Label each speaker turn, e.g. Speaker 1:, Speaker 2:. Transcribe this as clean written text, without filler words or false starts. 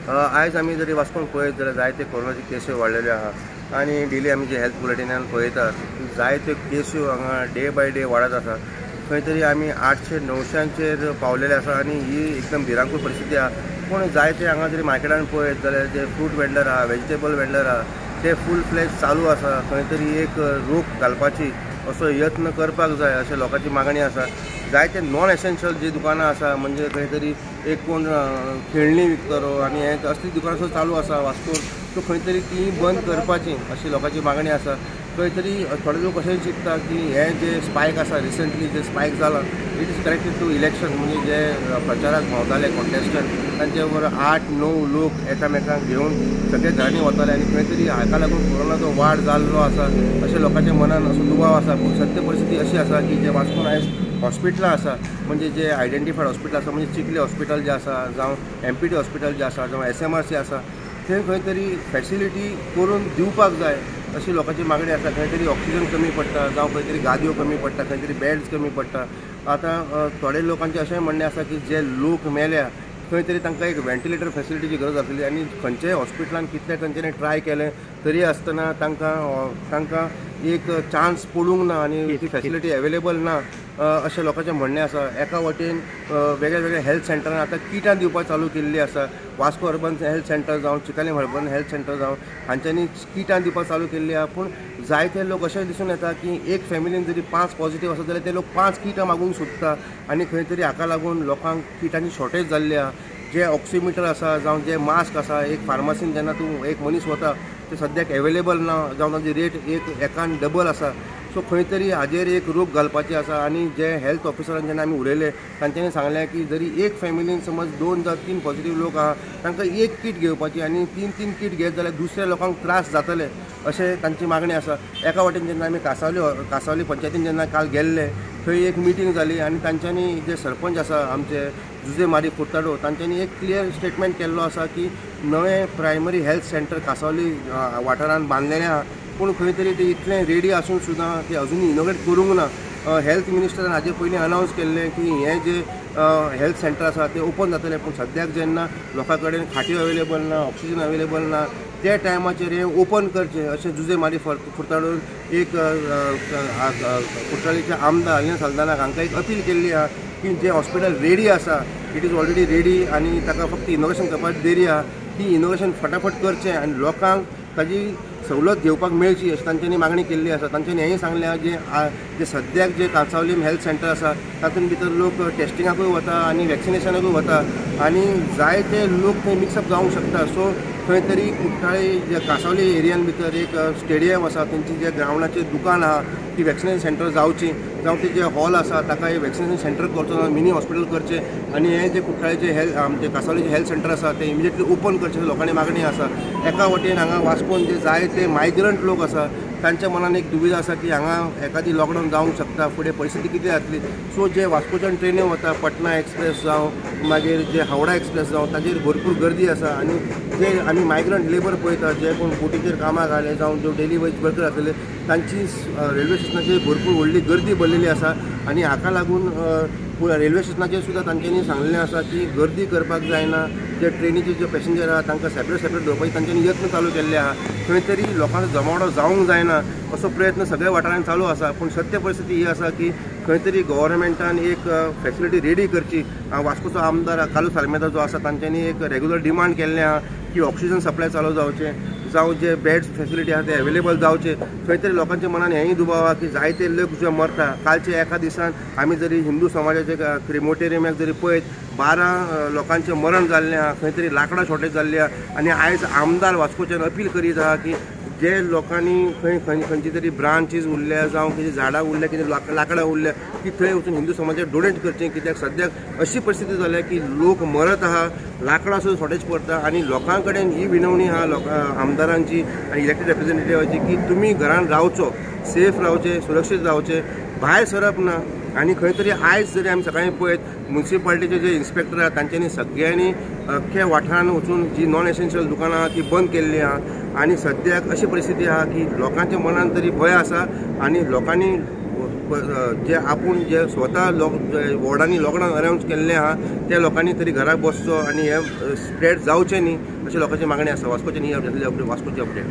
Speaker 1: आयज आमी जरी वास्कोन पळयत जाल्यार जायते कोरोनाचे केसी वाडलेल्यो आहा आनी डेली आमी जे हेल्थ बुलेटिनान पळयतात जायत्यो केसी हांगा डे बाय डे वाडत आसा. खंय तरी आमी 800-900 पावलेले आसा आनी ही एकदम भिरांकूळ परिस्थिती आहा. पूण जायते हांगा जरी मार्केटान पळयत जाल्यार जे फ्रूट वेंडर आहा, वेजिटेबल वेंडर आहा, ते फूल फ्लॅज चालू आसा. खंय तरी एक रोक घालपाची असो यत्न करपाक जाय अशें लोकांची मागणी आसा. जायते नॉन एसेन्शियल जी दुकानां आसा, म्हणजे खंय तरी एक कोण खेळणी विकतलो आनी हे असली दुकानां सुद्दां चालू आसा वास्कोन, सो खंय तरी ती बंद करपाची अशी लोकांची मागणी आसा. खंय तरी थोडे लोक अशें चिंतता की हे जे स्पायक आसा, रिसंटली जे स्पायक जाला, it is connected to election. म्हणजे जे प्रचाराक भोंवताले कॉन्टेस्टंट तांचे बरोबर 8-9 लोक एकामेकांक घेवन सगळे घरांनी वताले आनी खंय तरी हाका लागून कोरोनाचो वाड जाल्लो आसा अशें लोकांच्या मनान असो दुबाव आसा. पूण सत्य परिस्थिती अशी आसा की जे वास्कोन आयज हॉस्पिटलां आसा, म्हणजे जे आयडेंटिफायड हॉस्पिटल आसा, म्हणजे चिखली हॉस्पिटल जे आसा, जावं MPT hospital जे आसा, जावं SMRC आसा, थंय खंय तरी फॅसिलिटी करून दिवपाक जाय अशी लोकांची मागणी आसा. खंय तरी ऑक्सिजन कमी पडटा, जावं खंय तरी गादयो कमी पडटा, खंय तरी बेड्स कमी पडटा. आतां थोडे लोकांचें अशें म्हणणें आसा की जे लोक मेल्या खंय तरी तांकां एक व्हेंटिलेटर फॅसिलिटीची गरज आसली आनी खंयच्याय हॉस्पिटलान कितले तांच्यांनी ट्राय केलें तरी आसतना तांकां एक चान्स पडूंक ना आनी ती फॅसिलिटी अवेलेबल ना अशें लोकांचें म्हणणें आसा. एका वटेन वेगळे वेगळे हेल्थ सेंटरान आतां किटां दिवपाक चालू केल्ली आसा. वास्को अर्बन हेल्थ सेंटर जावं, चिकालीम अर्बन हेल्थ सेंटर जावं, हांच्यांनी किटां दिवपाक चालू केल्ली आसा. पूण जायते लोक अशें दिसून येता की एक फॅमिलीन जरी 5 पॉझिटीव आसा जाल्यार ते लोक 5 किटां मागूंक सोदता आनी खंय तरी हाका लागून लोकांक किटांची शॉर्टेज जाल्ली आसा. जे ऑक्सिमिटर आसा जावं जे मास्क आसा, एक फार्मासीन जेन्ना तूं एक मनीस वता ते सद्याक एवेलेबल ना, जावं तांची रेट एक एकान डबल आसा. सो खंय तरी हाजेर एक रोक घालपाची आसा. आनी जे हेल्थ ऑफिसरान जेन्ना आमी उलयले तांच्यांनी सांगलें की जरी एक फॅमिलीन समज 2 जावं 3 पॉझिटीव लोक आहा तांकां एक कीट घेवपाची आनी 3-3 कीट घेत जाल्यार दुसऱ्या लोकांक त्रास जातले अशें तांची मागणी आसा. एका वटेन जेन्ना आमी कासावली पंचायतीन जेन्ना काल गेल्ले थंय एक मिटींग जाली आनी तांच्यांनी जे सरपंच आसा आमचे जुजे मारी कुर्ताडो तांच्यांनी एक क्लियर स्टेटमेंट केल्लो आसा की नवें प्रायमरी हेल्थ सेंटर कासावली वाठारान बांदलेलें आहा, पूण खंय तरी ते इतलें रेडी आसून सुद्दां ते अजुनूय इनोग्रेट करूंक ना. हेल्थ मिनिस्टरान हाजे पयलीं अनावन्स केल्लें की हें जे हेल्थ सेंटर आसा तें ओपन जातलें, पूण सद्याक जेन्ना लोकां कडेन खाटी अवेलेबल ना, ऑक्सिजन अवेलेबल ना, त्या टायमाचेर हें ओपन करचें अशें जुजे मारी फुर्ताडोन एक कुठ्ठाळीचे आमदार आलिना साल्दाना हांकां एक अपील केल्ली आहा की जें हॉस्पिटल रेडी आसा, it is already ready आनी ताका फक्त इनोग्रेशन करपाक देरी आहा, ती इनोग्रेशन फटाफट करचें आनी लोकांक ताजी सवलत घेवपाक मेळची अशें तांच्यांनी मागणी केल्ली आसा. तांच्यांनी हेंय सांगलें आहा जे सद्याक जे कांसावलीम हेल्थ सेंटर आसा तातूंत भितर लोक टेस्टिंगाकूय वता आनी वॅक्सिनेशनाकूय वता आनी जायते लोक थंय मिक्सअप जावंक शकता. सो खंय तरी कुठ्ठाळी जे कांसावली एरियान भितर एक स्टेडियम आसा, तेंची जे ग्रावंडाचेर दुकान आहा ती वॅक्सिनेशन सेंटर जावची, जावं ते जे हॉल आसा ताका एक वॅक्सिनेशन सेंटर करचो, मिनी हॉस्पिटल करचें आनी हें जे कुठ्ठाळीचें हेल्थ आमचें कांसावलीचें हेल्थ सेंटर आसा तें इमिजिएटली ओपन करचें लोकांनी मागणी आसा. एका वटेन हांगा वास्कोन जे जायते मायग्रंट लोक आसा तांच्या मनान एक दुविधा आसा की हांगा एकादी लॉकडावन जावंक शकता, फुडें परिस्थिती कितें जातली. सो जे वास्कोच्यान ट्रेनी वता, पटना एक्सप्रेस जावं मागीर जे हावडा एक्सप्रेस जावं, ताजेर भरपूर गर्दी आसा आनी जे आमी मायग्रंट लेबर पळयता, जे कोण बोटीचेर कामाक आयले जावं जे डेली वेज वर्कर आसलेले तांची रेल्वे स्टेशनाचेर भरपूर व्हडली गर्दी भरलेली आसा आनी हाका लागून रेल्वे स्टेशनाचेर सुद्दां तांच्यांनी सांगलेलें आसा की गर्दी करपाक जायना, जे ट्रेनीचे जे पॅसेंजर आहा तांकां सेपरेट सेपरेट दवरपाचे तांच्यांनी यत्न चालू केल्ले आहा. खंय तरी लोकांचो जमावडो जावंक जायना असो प्रयत्न सगळ्या वाठारांनी चालू आसा. पूण सत्य परिस्थिती ही आसा की खंय तरी गव्हर्नमेंटान एक फॅसिलिटी रेडी करची. वास्कोचो आमदार कार्लूस आल्मेदा जो आसा तांच्यांनी एक रेगुलर डिमांड केल्लें आहा की ऑक्सिजन सप्लाय चालू जावचें, जावं जे बेड्स फॅसिलिटी आहा ते अवेलेबल जावचे. खंय तरी लोकांच्या मनान हेंय दुबाव आहा की जायते लोक जे मरता, कालचे एका दिसान आमी जरी हिंदू समाजाचे क्रिमोटेरियमाक जरी पळयत 12 लोकांचें मरण जाल्लें आहा, खंय तरी लांकडां शॉर्टेज जाल्ली आहा आनी आयज आमदार वास्कोच्यान अपील करीत आहा की जे लोकांनी खंय खंय खंयची तरी ब्रांचीज उरल्या जावं कितें झाडां उरल्या, कितें लांकडां उरल्या ती थंय वचून हिंदू समाजाक डोनेट करचें, कित्याक सद्याक अशी परिस्थिती जाल्या की लोक मरत आहा, लांकडां सुद्दां शॉर्टेज पडटा आनी लोकां कडेन ही विनवणी आहा लोकां आमदारांची आनी इलेक्टेड रिप्रेझेंटेटिवाची की तुमी घरान रावचो, सेफ रावचें, सुरक्षीत रावचें, भायर सरप ना. आनी खंय तरी आयज जरी आमी सकाळीं पळयत मुन्सिपालिटीचे जे इन्स्पेक्टर आहा तांच्यांनी सगळ्यांनी अख्ख्या वाठारान वचून जी नॉन एसेन्शियल दुकानां आहा ती बंद केल्ली आहा आनी सद्याक अशी परिस्थिती आहा की लोकांच्या मनान तरी भंय आसा आनी लोकांनी जे आपूण जे स्वता वॉर्डांनी लॉकडावन अनावन्स केल्लें आहा त्या लोकांनी तरी घरा बसचो आनी हे स्प्रेड जावचें न्ही अशें लोकांची मागणी आसा. वास्कोची ही अपडेट, वास्कोची अपडेट.